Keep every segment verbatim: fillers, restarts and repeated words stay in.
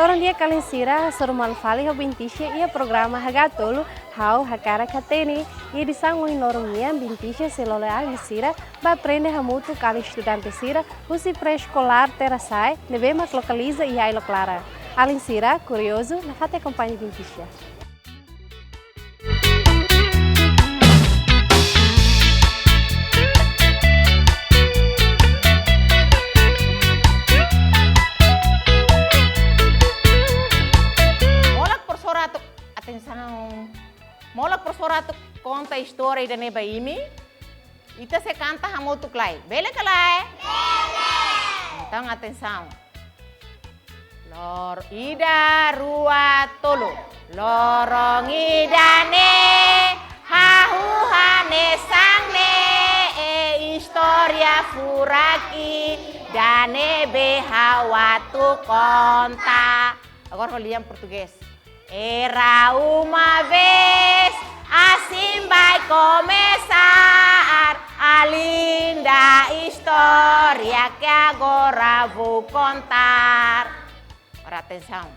Loron di'ak alin sira, hasoru malu fali ho Bintisha iha programa Hagatolu, Ha'u Hakarak Hatene. Iha edisaun ohin loron nian, Bintisha sei lori alin sira ba aprende hamutuk ho alin estudante sira husi pré-eskolár Terasai, ne'ebé mak lokaliza iha Ailok Laran. Alin sira kuriozu, nafatin akompaña Bintisha. Molok profesora atu, atensaun. Molok profesora atu konta istória ida-ne'e ba imi. Ita sei kanta hamutuk lai. Bele ka lae? Bele. Entaun, atensaun. Lor-, ida, rua, tolu. Loron ida-ne'e, hahú hanesan ne'e, istória furak ida-ne'ebé ha'u atu konta. Agora ho lian portugés. Era uma vez, assim vai começar a linda história que agora vou contar. Ora, atensaun.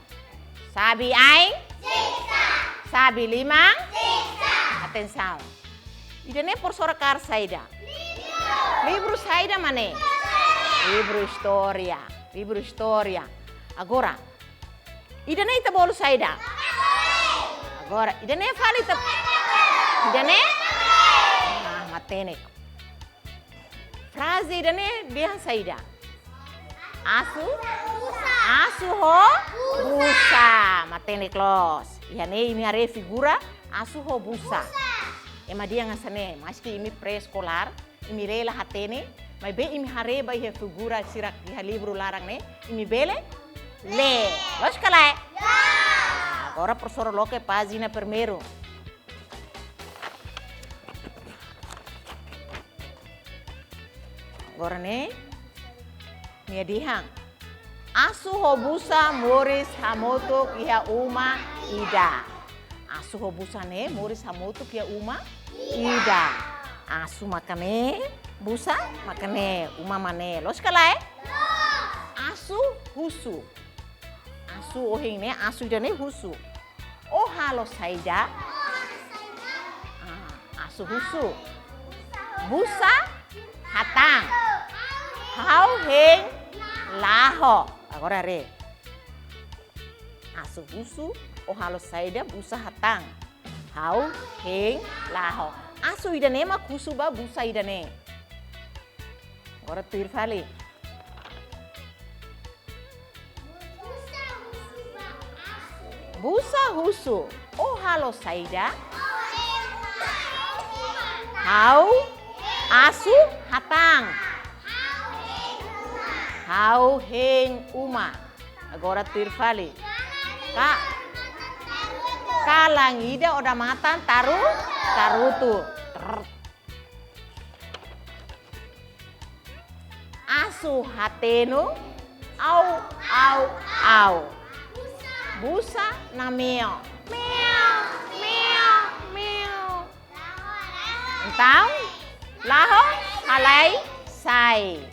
Xave ain? Siksa. Xave liman? Siksa. Atensaun. Ida-ne'e profesora kaer saida? Livru. Livru saida mak ne'e? Livru istória. Livru istória. Agora, ida-ne'e ita bolu saida? Agora, ida-ne'e fali ita, ida-ne'e? Ah, matenek. Fraze ida-ne'e dehan saida? Asu? Asu ho busa. Matenek loos. Iha ne'e imi haree figura asu ho busa. Ema dehan hanesan ne'e, maski imi pré-eskolár, imi lee la hatene, maibé imi haree ba iha figura sira iha livru laran ne'e, imi bele lee. Loos ka lae? Agora profesora loke pájina primeiru. Agora ne'e, nia dehan: Asu ho busa moris hamutuk iha uma ida. Asu ho busa ne'e moris hamutuk iha uma ida. Asu maka ne'e, busa maka ne'e, uma mak ne'e. Loos ka lae? Asu husu. Asu ohin ne'e, asu ida-ne'e husu. Ó halo saida? Ah, asu husu. Busa hatán. Ha'u hein laho. Agora haree. Asu husu, ó halo saida? Busa hatán. Ha'u hein laho. Asu ida-ne'e mak husu ba busa ida-ne'e. Agora tuir fali. Busa husu, ó halo saida? Ha'u asu hatán. Ha'u hein uma. Agora tuir fali. Ka-, kalan ida odamatan taru-, tarutu. Trrr. Asu hatenu, au, au, au. Busa nameo. Meo, meo, meo. Entaun, laho halai sai.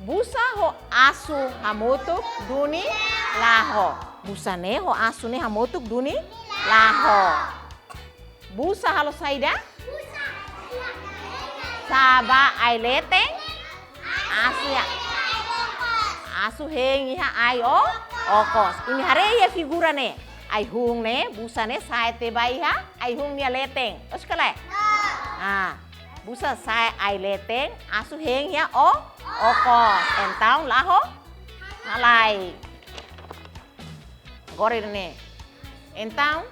Busa ho asu hamutuk duni laho. Busa ne'e ho asu ne'e hamutuk duni laho. Busa halo saida? Sa'e ba ai-leten. Asu iha, asu hein iha ai o-, okos. Imi haree iha figura ne'e. Ai-hun ne'e, busa ne'e sa'e tiha ba iha ai-hun nia leten. Loos ka lae? Ah, busa sa'e ai-leten, asu hein iha o-, okos. Entaun laho halai. Agora ne'e. Entaun,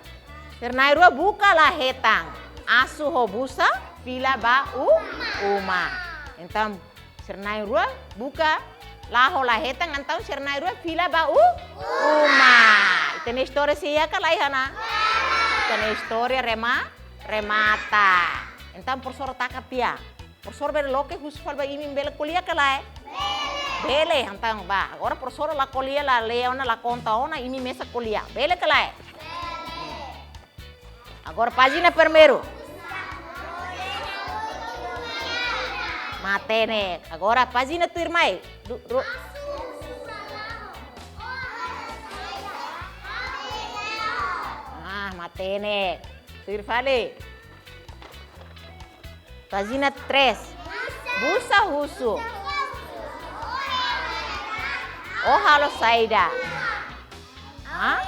sira na'in-rua buka la hetan. Asu ho busa fila ba u-, uma. Entaun, sira na'in-rua buka, laho la hetan, entaun sira na'in-rua fila ba u-, uma. Ita-nia istória sei iha ka lae iha ona? Ita-nia istória rema-, remata. Entaun, profesora taka tiha. Profesora bele loke husu fali ba imi, bele ko'alia ka lae? Bele. Bele, entaun bá. Agora profesora la ko'alia, la lee ona, la konta ona, imi mesak ko'alia. Bele ka lae? Bele. Agora pájina primeiru. Matenek. Agora pájina tuirmai. Du-, ru-, Matenek. Tuir fali. Pájina três. Busa husu. Ó halo saida? Hah?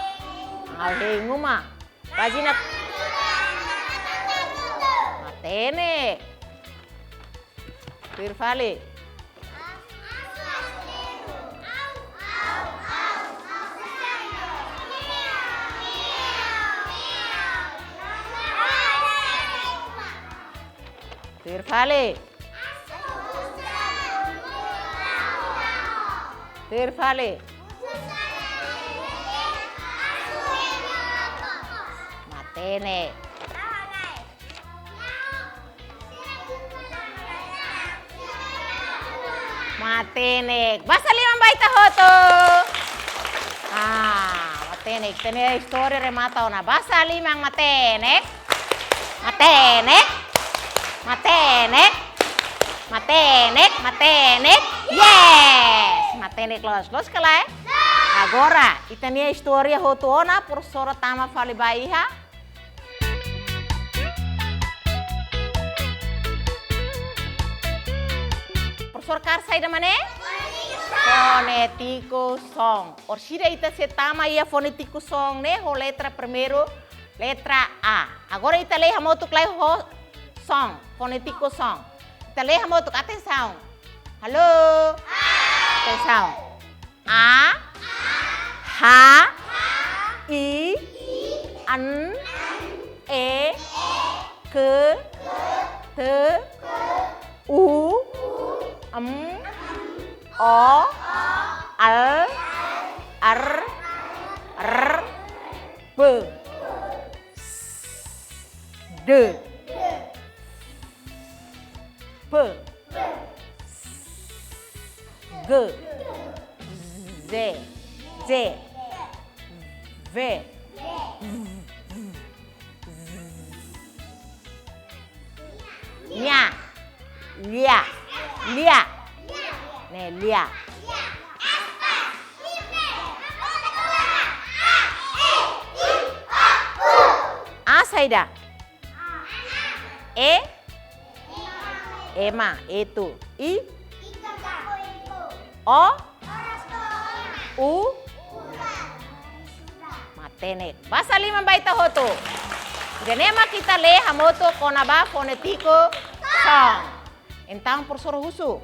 Ha'u hein uma. Pájina. Matenek. Tuir fali. Tuir fali. Tuir fali. Matenek. Matenek. Basa liman ba ita hotu. Ah, matenek. Ita-nia istória remata ona. Basa liman matenek. Matenek. Matenek. Matenek, matenek. Yes! Matenek loos. Loos ka lae? Agora, ita-nia istória hotu ona, profesora tama fali ba iha. Profesór kaer saida mak ne'e? Fonétiku son. Orsida ita sei tama iha fonétiku son ne'e ho letra primeiru, letra A. Agora ita lee hamutuk lai ho son, fonétiku son. Ita lee hamutuk, atensaun. Halo? Atensaun. A, ha, i, an, e, ke, te, u, am, o, al, ar, r, pe, s, de, pe, ge, ze, ze, ve, nya, lia, lia. Ne'e lia. A saida? E? Ema, etu. I? O? U? Matenek. Basa liman ba ita hotu. Ida-ne'e mak ita lee hamutuk kona-ba fonétiku son. Entaun, profesór husu.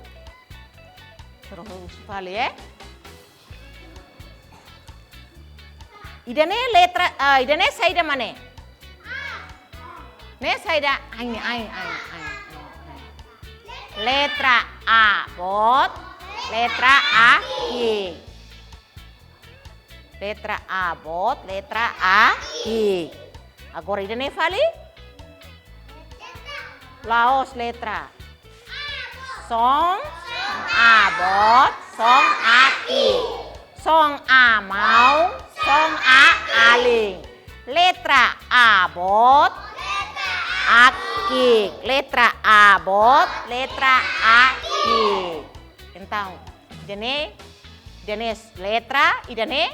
Profesór husu fali, eh? Ida-ne'e letra, ah, ida-ne'e saida mak ne'e? Ne'e saida? Ai, ai, ai, ai, ai, ai. Letra A boot, letra A ki'ik. Letra A boot, letra A ki'ik. Agora ida-ne'e fali? La'ós letra. Son A boot, son A ki'ik. Son A maun, son A alin. Letra A boot, A ki'ik. Letra A boot, letra A ki'ik. Entaun, ida-ne'e, ida-ne'e letra, ida-ne'e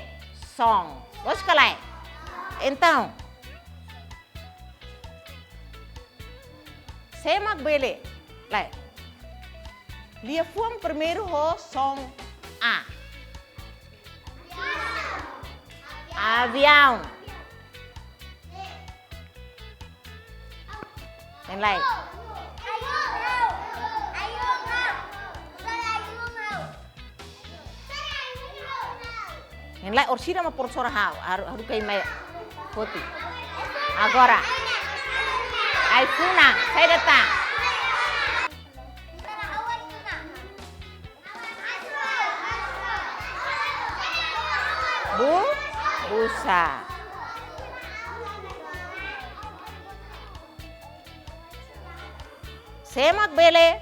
son. Loos ka lae? Entaun, sé mak bele? Lae. Liafuan primeiru ho son A. Aviaun. Hein lai. Hein lai, orsida mak profesora ha'u, haru, haruka imi mai foti. Agora. Ai-funan, saida tan? Bu, busa. Sé mak bele,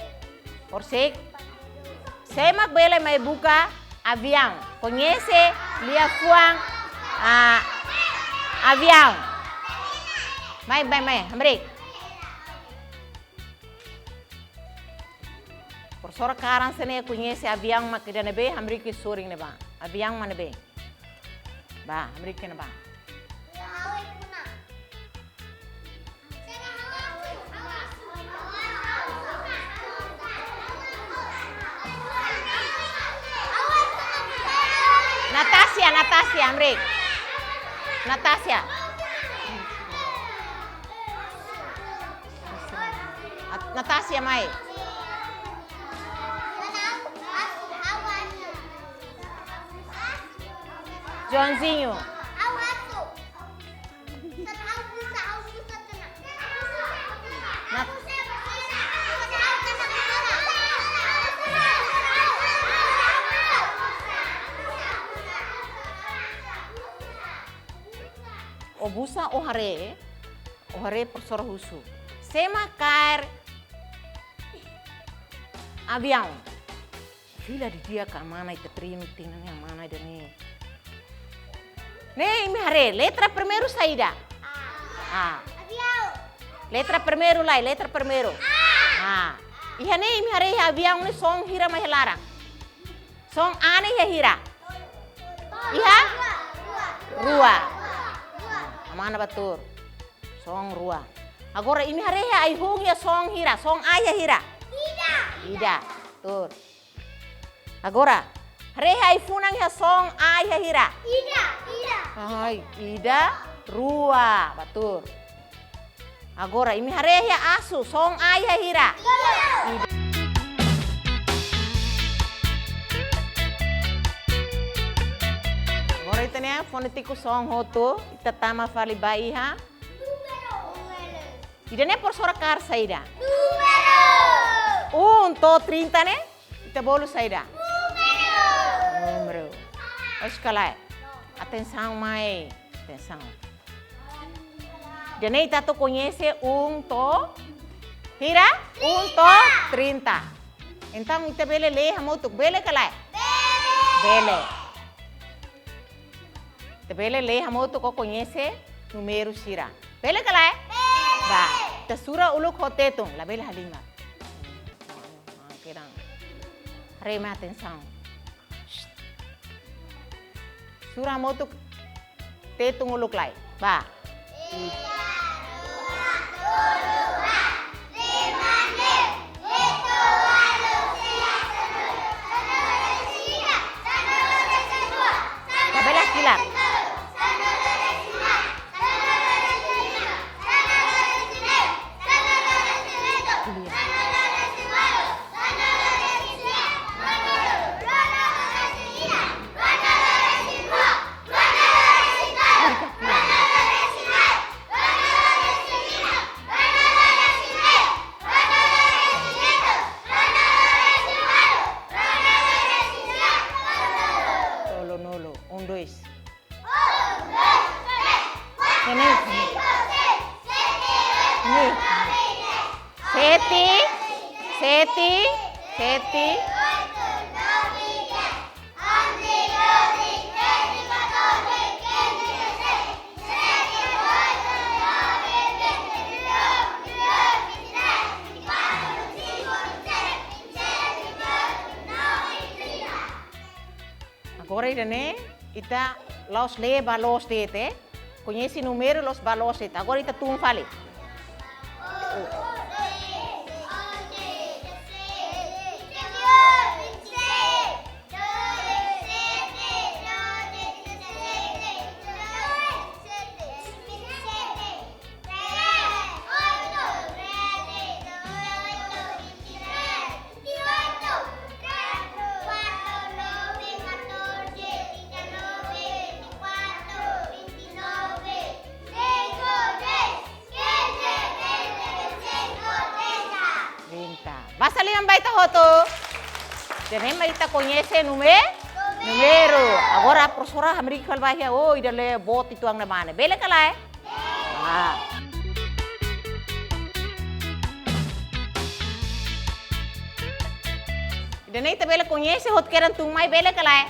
orsida, sé mak bele mai buka aviaun? Koñese liafuan, ah, aviaun. Mai, mai, mai, hamriik. Profesora kaer sira-ne'e koñese aviaun mak ida ne'ebé, hamriik sorin ne'ebá. Aviaun mak ne'ebé? Bá, hamriik ne'ebá. Ai-funan. Natásia, Natásia, hamriik. Natásia. Nat-, Natásia, mai. Joãozinho. Nat-, ó busa, ó haree, ó haree profesora husu. Sé mak kaer aviaun? Fila didi'ak ka, mana ita treme tiha ona ne'e, mana ida-ne'e. Ne'e imi haree, letra primeiru saida? A. Letra primeiru lai, letra primeiru. A. Iha ne'e imi haree iha aviaun ne'e son hira mak iha laran? Son A ne'e iha hira? Iha? Rua. Mana bá tuur. Son rua. Agora imi haree iha ai-hun iha son hira? Son A iha hira? Ida. Ida. Tuur. Agora, haree iha ai-funan iha son A iha hira? Ida, ida. Ai, ida, rua. Bá tuur. Agora, imi haree iha asu, son A iha hira? Ida. Ida. Agora ita-nia fonétiku son hotu, ita tama fali ba iha. Ida-ne'e profesora kaer saida? Númeru. Um to'o trinta ne'e ita bolu saida? Númeru. Númeru. Oinsá ka lae? Atensaun mai. Atensaun. Ida-ne'e ita atu koñese um to'o hira? Um to'o trinta. Entaun ita bele lee hamutuk, bele ka lae? Bele. Bele. Ita bele lee hamutuk, ó koñese númeru sira. Bele ka lae? Bele. Bá, ita sura uluk ho tetun, labele halimar. Ah, kedan. Haree mai, atensaun. Shh. Sura hamutuk tetun uluk lai. Bá. Labele hakilar. Tolunulu. Um, dois. Ne'e, ne'e. Ne'e. Sete, sete, sete. Agora ida-ne'e, ita la'ós lee ba loos de'it. Koñese númeru la'ós ba loos de'it. Agora ita tun fali. Trinta. Basa liman ba ita hotu. Ida-ne'e mak ita koñese núme-, númeru. Agora profesora hamriik fali ba iha, oh, ida-ne'e boot uitoan ne'e mak ne'e. Bele ka lae? Bá. Ida-ne'e ita bele koñese hotu kedan tun mai, bele ka lae?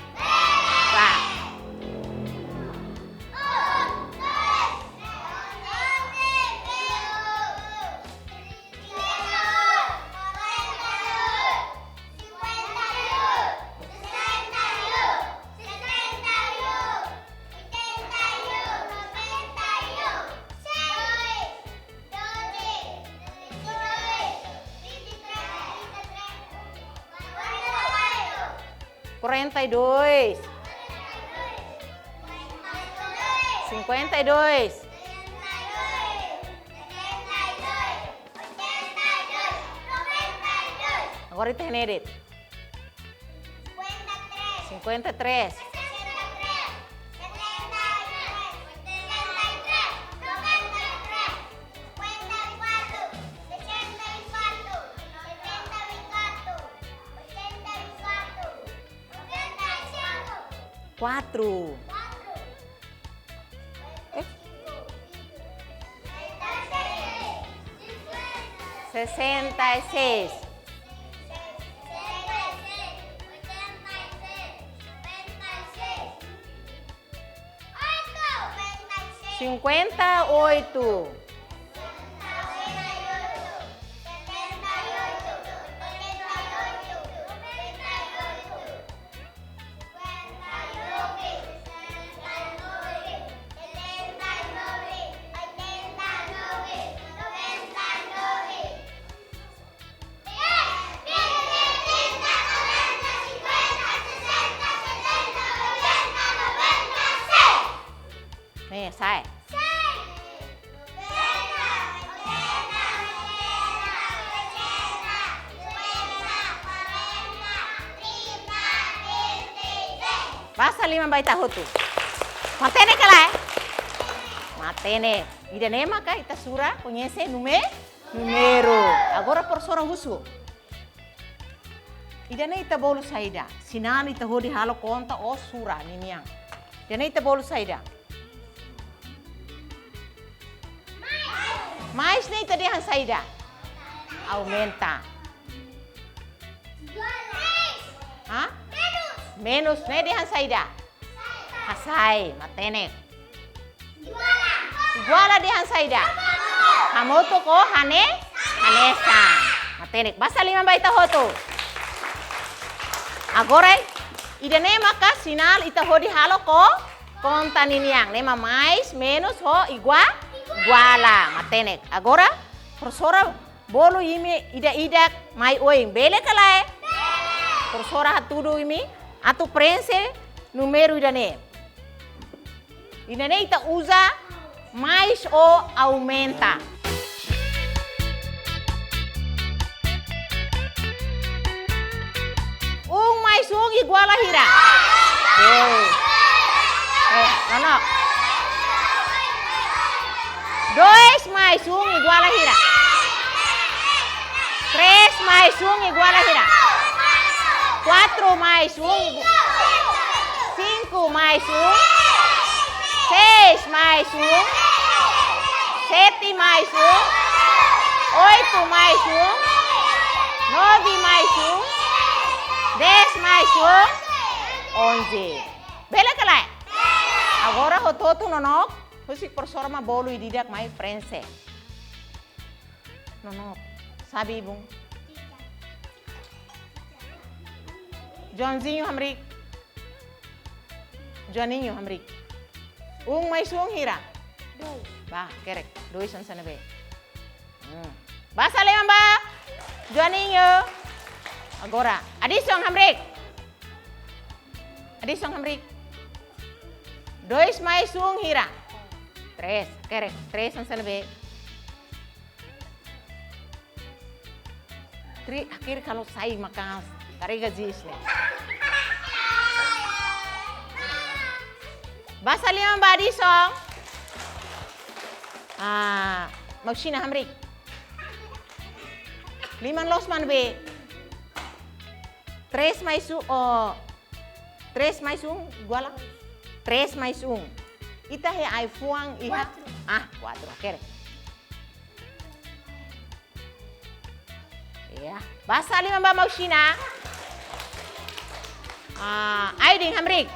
Bá. Quarenta e dois. Cinquenta e dois. Agora ita hatene de'it. Cinquenta e três. Quatro. Eh? Sessenta e seis. Cinquenta e oito. Ne'e, sai. Basa liman ba ita hotu. Matenek ka lae? Matenek. Ida-ne'e maka ita sura koñese nume-, númeru. Agora profesora husu. Ida-ne'e ita bolu saida? Sinál ita hodi halo konta ou sura ninian. Ida-ne'e ita bolu saida? Mais ne'e ita dehan saida? Aumenta. Ha? Menus ne'e dehan saida? Hasai, matenek. Iguala dehan saida? Hamutuk ho hane-, hanesan. Matenek. Basa liman ba ita hotu. Agora, ida-ne'e maka sinál ita hodi halo ko-, konta ninian. Ne'e mak mais, menus ho igua-, iguala. Matenek. Agora, profesora bolu imi ida-idak mai oin. Bele ka lae? Profesora hatudu imi atu prenxe númeru ida-ne'e. Ida-ne'e ita uza mais ou aumenta. Um mais um igual a hira? Dois. Eh, não, não. Dois mais um igual a hira? Três mais um igual a hira? Quatro mais um igu-, cinco mais um. Seis mais um. Sete mais um. Oito mais um. Nove mais um. Dez mais um. Onze. Bele ka lae? Agora hotu-hotu nonook, husik profesora mak bolu ida-idak mai prenxe. Nonook, sabe ibun? Joãozinho hamriik. Joaninho hamriik. Um mais um hira? Dois. Ba, hakerek. Dois hanesan ne'ebé? Hmm. Basa liman ba Joaninho. Agora, Adison hamriik. Adison hamriik. Dois mais um hira? Três. Hakerek. Três hanesan ne'ebé? Tri, hakerek, kalau sai maka'as, karrega jis ne'e. Basa liman ba Adison. Ah, Mausina hamriik. Liman loos mak ne'ebé? Três mais um, oh, três mais um igual a? Três mais um. Ita he ai-fuan iha? Quatro. Ah, quatro, hakerek. Ya. Basa liman ba Mausina. Ah, Aidin hamriik.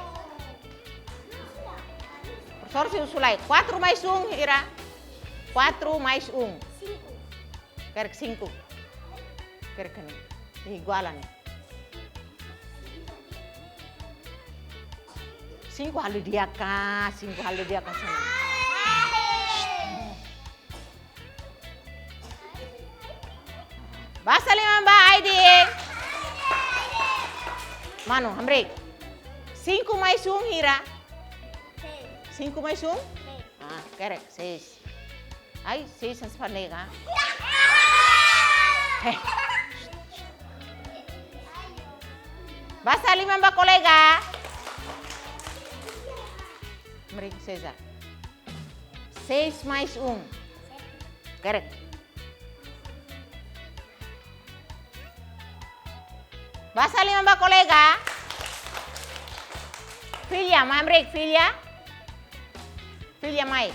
Profesora sei husu lai. Quatro mais um hira? Quatro mais um. Cinco. Hakerek cinco. Hakerek ne'e. Igual a ne'e. Cinco halo di'ak ka, cinco halo di'ak ka, cinco. Basa liman ba Aidin. Manu, hamriik. Cinco mais um hira? Cinco mais um? Kerek, seis. Ai, seis hanesan fali nega. Heh. Basa liman ba kolega. Mari, César. Seis mais um. Kerek. Basa liman ba kolega. Filha, mai mrek, filha. Filha, mai.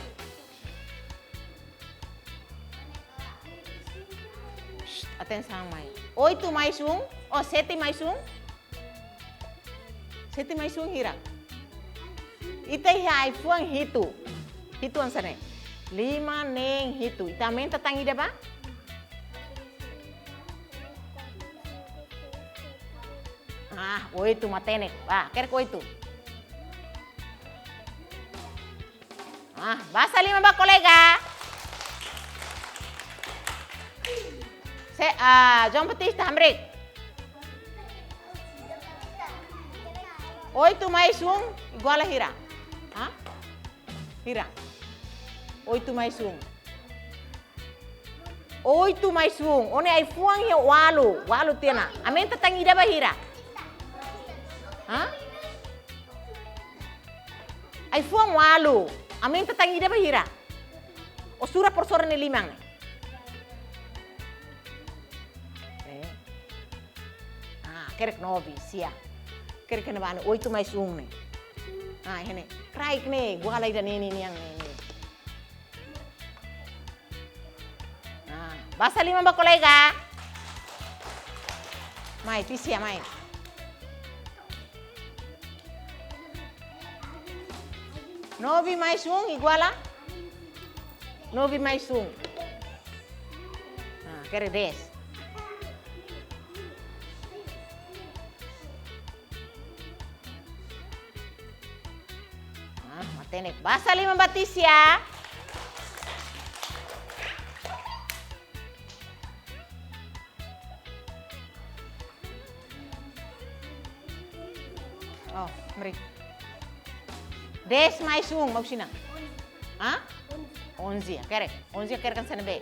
Shh, atensaun, mai. Oito mais um, ou sete mais um? Sete mais um hira? Ita iha ai-fuan hitu. Hitu hanesan ne'e. Lima, neen, hitu. Ita aumenta tan ida ba? Ah, oito, matenek. Ba, kerek oito. Ah, basa liman ba kolega. Se, ah, João Batista, hamriik. Oito mais um igual a hira? Hã? Hira? Oito mais um. Oito mais um. Ó-nia ai-fuan iha ualu. Ualu tiha ona. Aumenta tan ida ba hira? Hã? Ai-fuan ualu. Aumenta tan ida ba hira? Ó sura profesora nia liman ne'e. Eh. Ah, kerek nove, sia. Kerek iha ne'ebá ne'e, oito mais um ne'e. Ah, iha ne'e. Kraik ne'e, igual a ida-ne'e, ne'e, nian ne'e, ne'e. Ah, basa liman ba kolega. Mai, Tícia, mai. Nove mais um igual a? Nove mais um. Ah, kerek dez. Ah, matenek. Basa liman ba Tícia. Oh, mari. Dez mais um, mau sina? Hã? Onze, kerek. Onze kerek hanesan ne'ebé?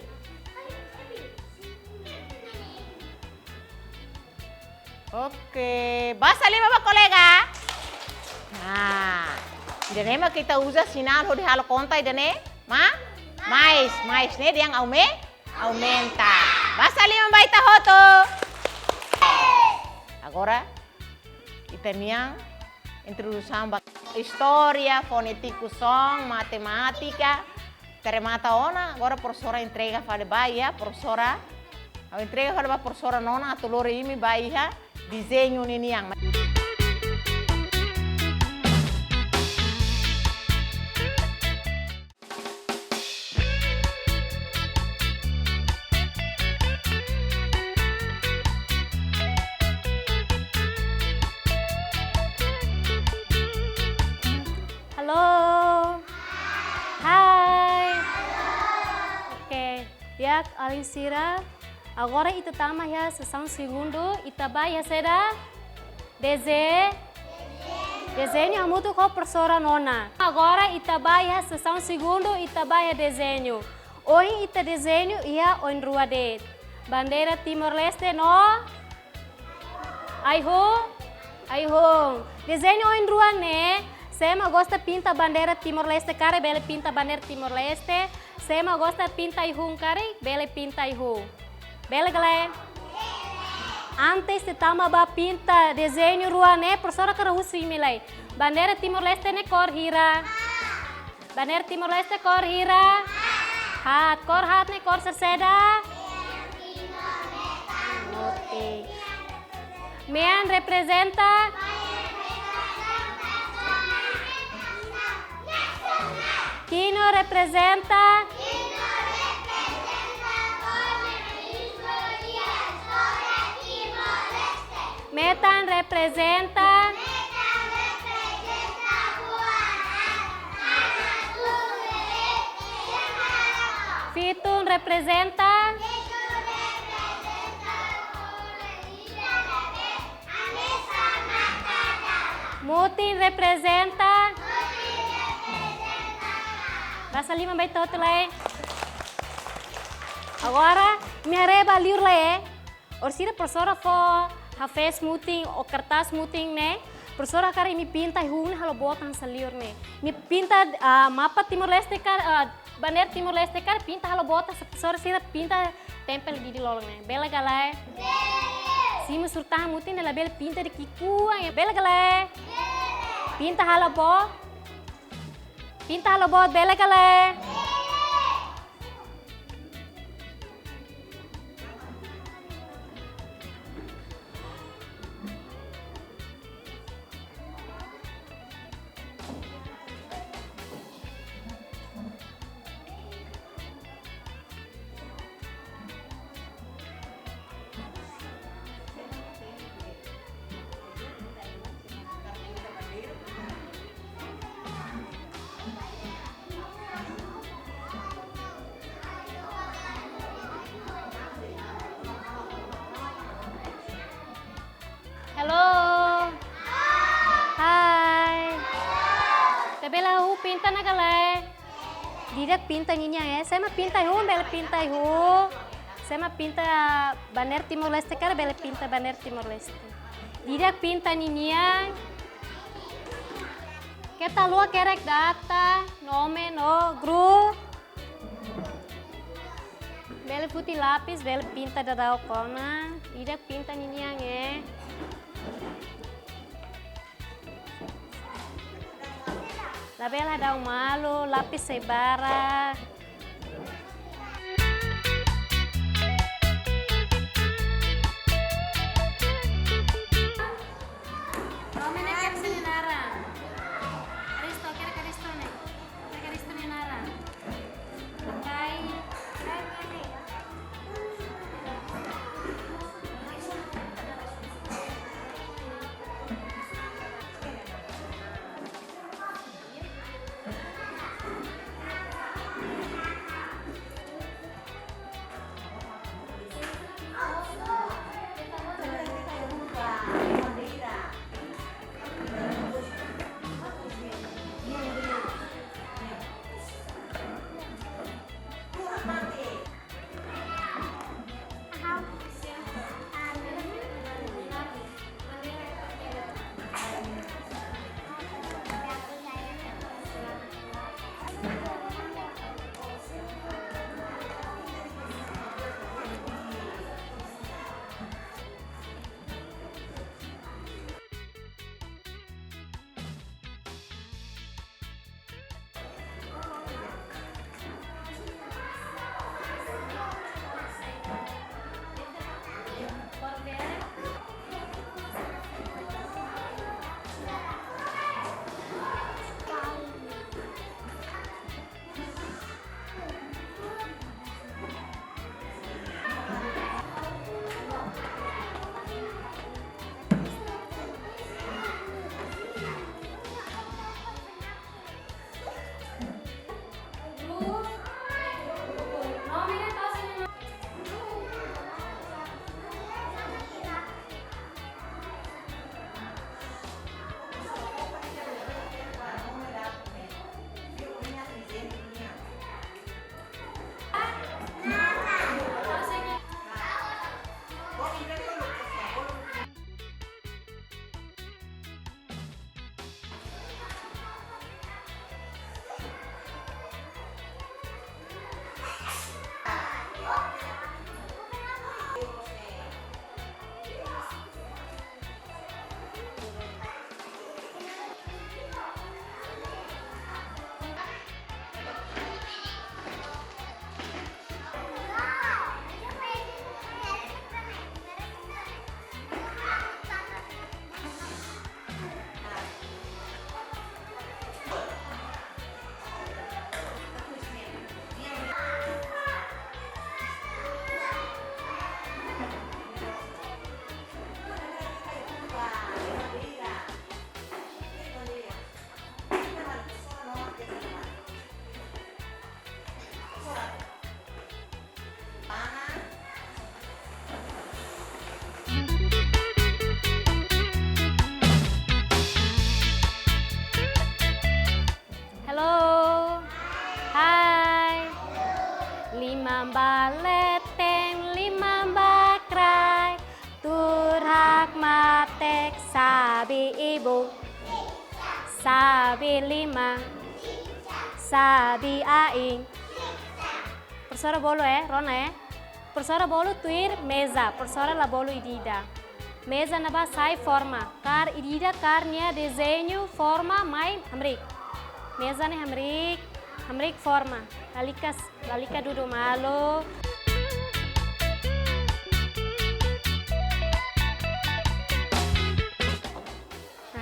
Oke, basa liman ba kolega. Nah, ida-ne'e mak ita uza sinál hodi halo konta ida-ne'e, ma? Mais, mais ne'e dehan aume-, aumenta. Basa liman ba ita hotu. Agora, ita-nian introdusaun ba istória, fonetikusaun, matemátika. Ita remata ona, agora profesora entrega fali ba iha, profesora, ha'u entrega fali ba profesora Nona atu lori imi ba iha dezeñu ninian. Halo. Hai. Oke. Di'ak, alin sira. Agora ita tama iha sesaun segundu, ita ba iha saida? Deze-, dezeñu hamutuk ho profesora Nona. Agora ita ba iha sesaun segundu, ita ba iha dezeñu. Ohin ita dezeñu iha oin-rua de'it. Bandeira Timor-Leste no ai-hun, ai-hun. Dezeñu oin-rua ne'e, sé mak gosta pinta bandeira Timor-Leste karik bele pinta bandeira Timor-Leste, sé mak gosta pinta ai-hun karik bele pinta ai-hun. Bele ka lae? Antes de tama ba pinta dezeñu rua ne'e, profesora hakarak husu imi lai. Bandeira Timor-Leste ne'e kór hira? Bandeira Timor-Leste kór hira? Haat. Kór haat ne'e kór saida? Mutin. Mean reprezenta? Kino reprezenta? Metan reprezenta? Fitun reprezenta? Mutin reprezenta? Basa liman ba ita hotu lai. Agora, imi haree ba liur lai, eh. Orsida profesora fó hafes mutin ou kartás mutin ne'e, profesora hakarak imi pinta ai-hun halo boot hanesan liur ne'e. Imi pinta, ah, mapa Timor-Leste ka, ah, bandeira Timor-Leste ka, pinta halo boot hanesan profesora sira pinta tempel Dili loloos ne'e. Bele ka lae? Simu sura-tahan mutin ne'e labele pinta de'it ki'ikoan, eh. Bele ka lae? Pinta halo boot. Pinta halo boot, bele ka lae? Hello. Hai. Ita bele hahú pinta ona ka lae? Di'ak pinta ninian, eh. Sé mak pinta ai-hun, bele pinta ai-hun. Sé mak pinta bandeira Timor-Leste ka, bele pinta bandeira Timor-Leste. Di'ak pinta ninian. Keta haluha hakerek data, nome no grupu. Bele foti lapis, bele pinta daudaun ona. Di'ak pinta ninian, eh. Labele hadau malu, lapis sei barak. Nome ne'e Karisto nia naran. Karisto, kere Karisto ne'e. Kere Karisto nia naran. Kai. Xave liman. Xave ain. Profesora bolu, eh, rona, eh. Profesora bolu tuir meza, profesora la bolu ida-idak. Meza ne'ebá sai forma. Kaer ida-idak, kaer nia dezeñu, forma mai hamriik. Meza ne'e hamriik, hamriik forma. Lalika, lalika dudu malu.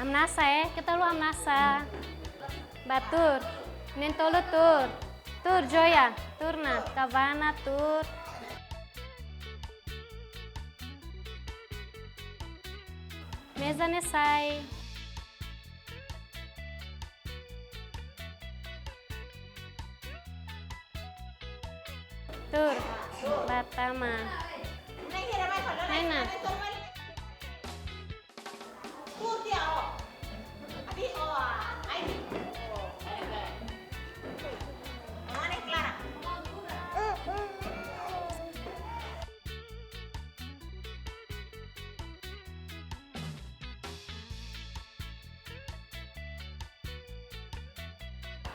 Hamnasa, eh, keta haluha hamnasa. Bá tuur. Na'in-tolu tuur. Tuur, joia. Tuur ona. Kavana tuur. Meza ne'e sai. Tuur. Bá tama. Mai ona.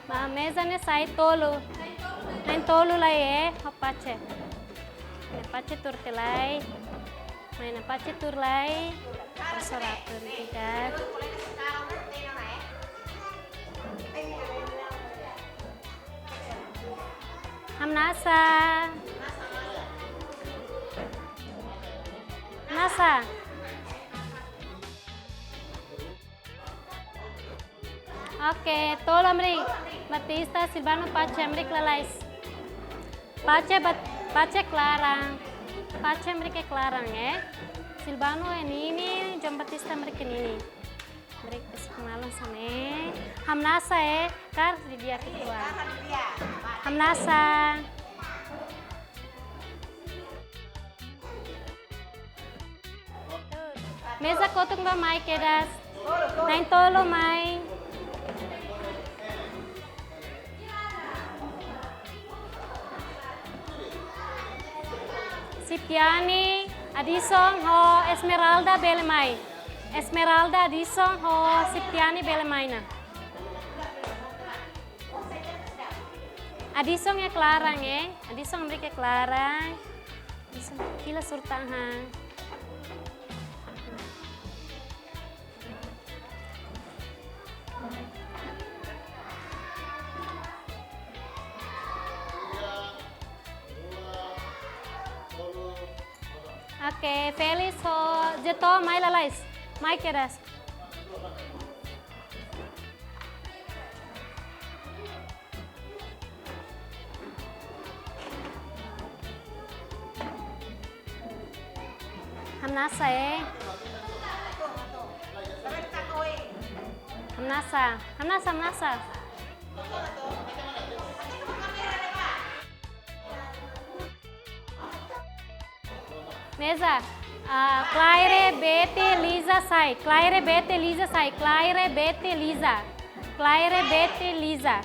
Ba meza ne'e sai tolu. Na'in-tolu lai, eh, ho Pace. Ne'e Pace tuur tiha lai. Mai ona Pace tuur lai. Profesora tuur tiha. Hamnasa. Hamnasa. Oke, tolu hamriik. Batista, Silvano, Pace hamriik lalais. Pace, Bat-, Pace klaran. Pace hamriik klaran, eh. Silvano iha ninin, João Batista hamriik iha ninin. Hamriik besik malu hanesan ne'e. Hamnasa, eh. Kaer didi'ak uitoan. Hamnasa. Meza kotuk ba mai kedas. Na'in-tolu mai. Siptiani, Adison ho Esmeralda bele mai. Esmeralda, Adison ho Siptiani bele mai ona. Adison iha klaran, eh. Adison hamriik iha klaran. Adison fila surut an. Oke, Felis ho Jeto mai lalais. Mai kedas. Hamnasa, eh. Hamnasa, hamnasa, hamnasa. Meza, ah, Claire, Betty, Lisa sai. Claire, Betty, Lisa sai. Claire, Betty, Lisa. Claire, Betty, Lisa.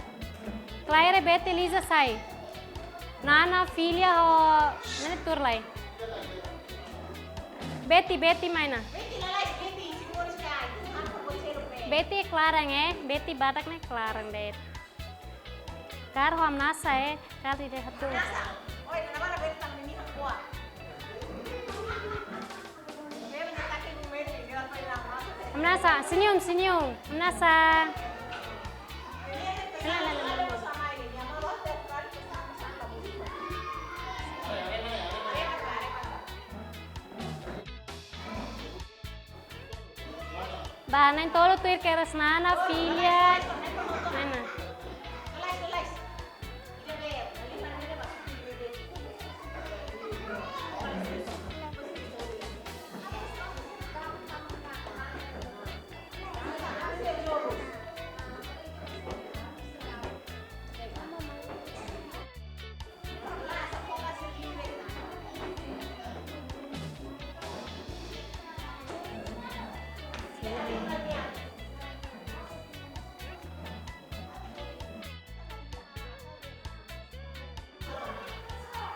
Claire, Betty, Lisa sai. Nana, Filha ho, ne'e tuur lai. Betty, Betty mai ona. Betty klaran, eh. Betty badak ne'e klaran de'it. Kaer ho hamnasa, eh, kaer didi'ak uitoan. Hamnasa, senyum, senyum. Hamnasa. Ba, na'in-tolu tuir kedas Nana, Filha. Nana.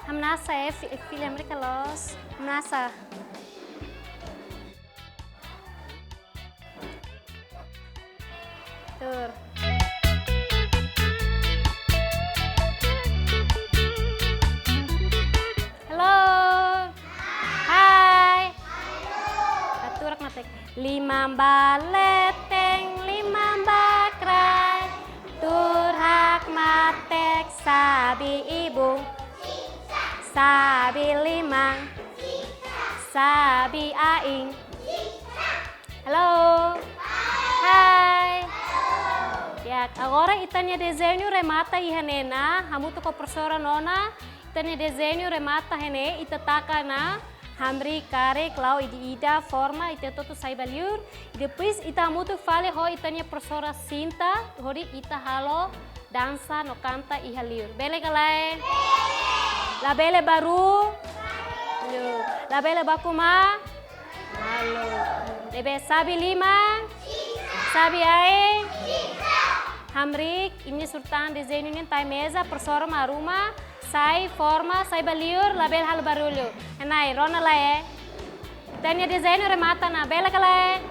Hamnasa, eh, fi-, filha mereka loos. Hamnasa. Tuur. Halo. Hai. Atu hakmatek. Liman ba leten, liman ba kraik. Tuur hakmatek, sabi ibun, sabi liman, sabi ain. Halo. Hai. Ya, agora ita-nia dezeñu remata iha ne'e ona, hamutuk ho profesora Nona, ita-nia dezeñu remata iha ne'e, ita taka ona hamriik karik, la'o ida-idak, forma, ita hotu sai ba liur, i depois ita hamutuk fali ho ita-nia profesora Sinta, hodi ita halo dansa no kanta iha liur. Bele ka lae? Labele ba rua? Liur. Labele ba rua? Halo. Ne'ebé sabi liman? Sabi ain? Hamriik, imi-nia surat-tangan, dezeñu nian tau iha meza, profesora mak arruma, sai forma, sai ba liur, labele halo barullu. Iha ne'e, rona lai, eh. Ita-nia dezeñu remata ona, bele ka lae?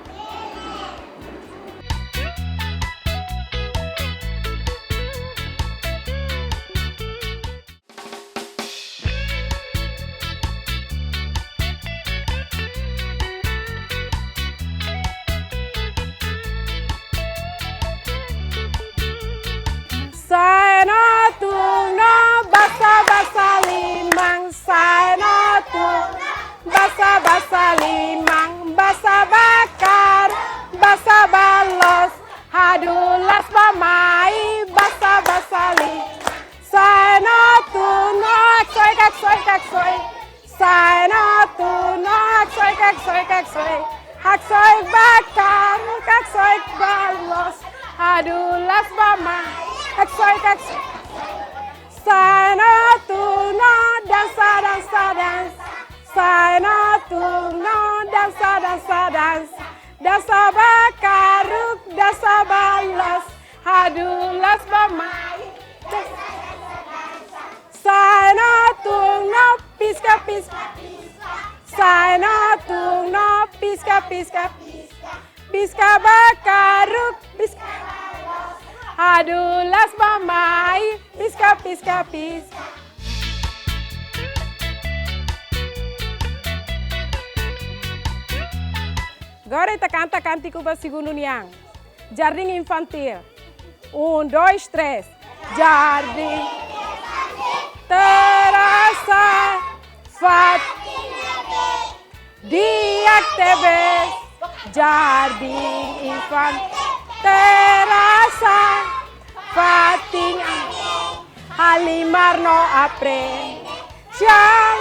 Sa'e no tun no basa-basa liman, sa'e no tun no basa-basa liman, basa ba karuk, basa ba loos, hadulas ba mai, basa-basa liman. Sa'e no tun no, haksoik, haksoik, haksoik. Sa'e no tun no, haksoik, haksoik, haksoik. Haksoik ba karuk, haksoik ba loos, hadulas ba mai, haksoik, haksoik. Sa'e no tun no, dansa, dansa, dansa. Sa'e no tun no, dansa, dansa, dansa. Dansa ba karuk, dansa ba loos, hadulas ba mai. Sa'e no tun no, piska, piska, piska. Sa'e no tun no, piska, piska, piska. Piska ba karuk, piska ba loos, hadulas ba mai, piska, piska, piska. Agora ita kanta kántiku ba segundu nian. Jardín Infantil. Um, dois, três. Jardín terasa fatin di'ak tebes. Jardín Infantil terasa fatin, halimar no aprende. Tchau.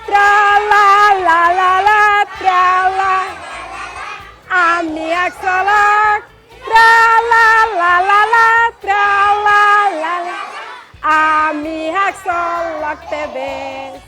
Tra la la la la, tra la. Ami haksolok. Tra la la la la, tra la la la. Ami haksolok tebes.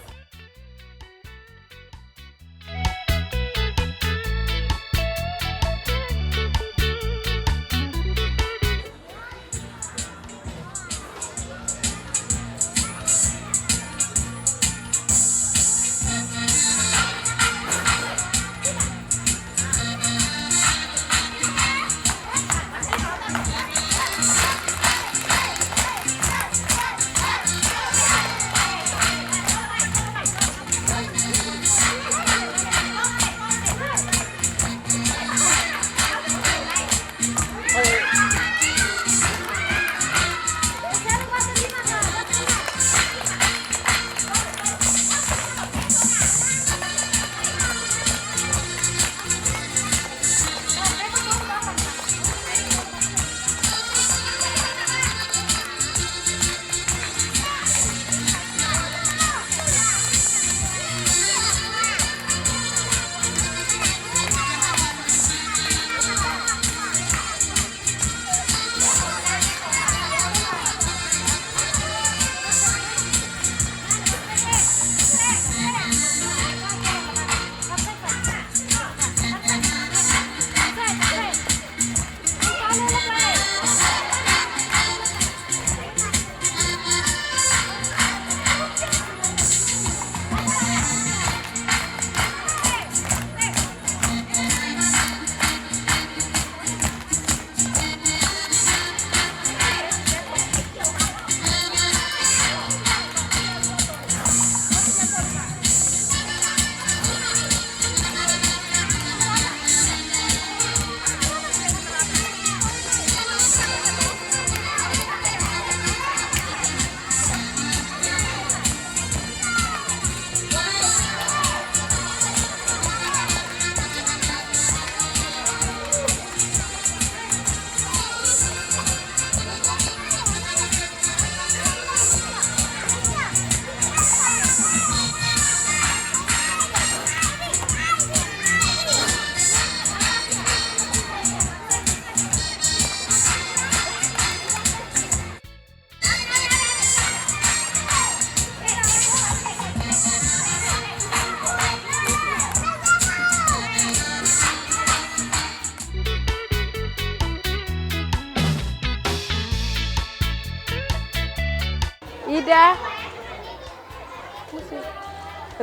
Ida,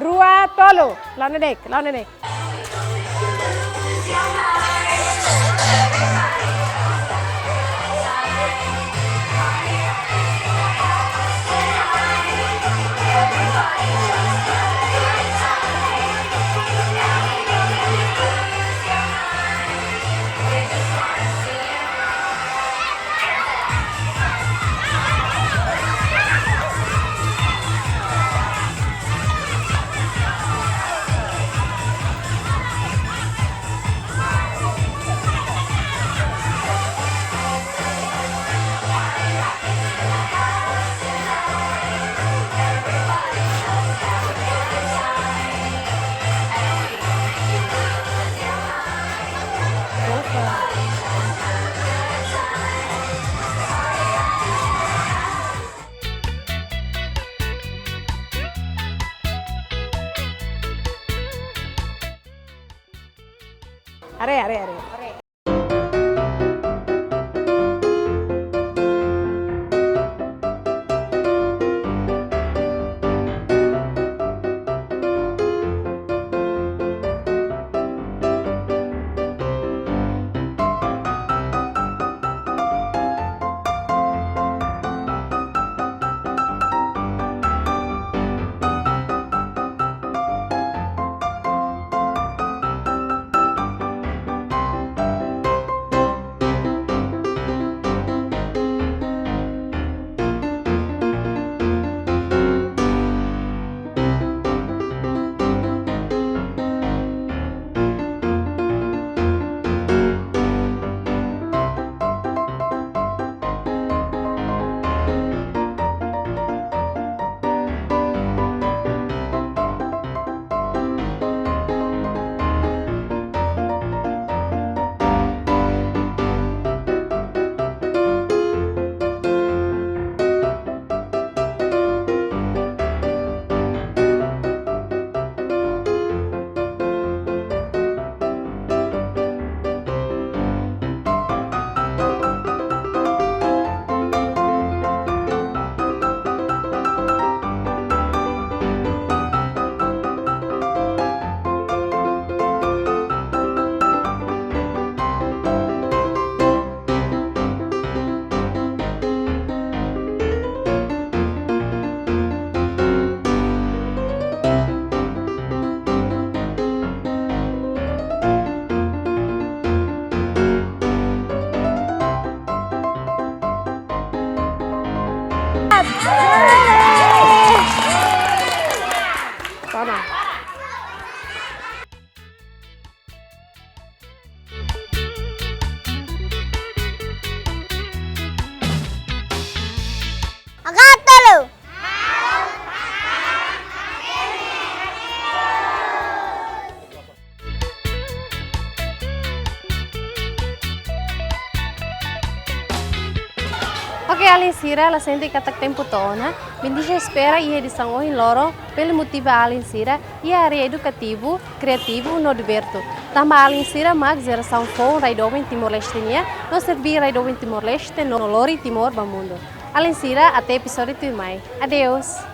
rua, tolu. La'o neineik, la'o neineik. Haree, haree, haree. Palma. Agora, tolu. Oke, alin sira, la sente katak tempu to'o ona, Bendija espera iha edisaun ohin loron, bele motiva alin sira iha área edukativu, kriativu no divirtu. Tanba alin sira mak jerasaun foun rai doben Timor-Leste nian, no serví rai doben Timor-Leste no lori Timor ba mundu. Alin sira, até episódiu tuirmai. Adeus!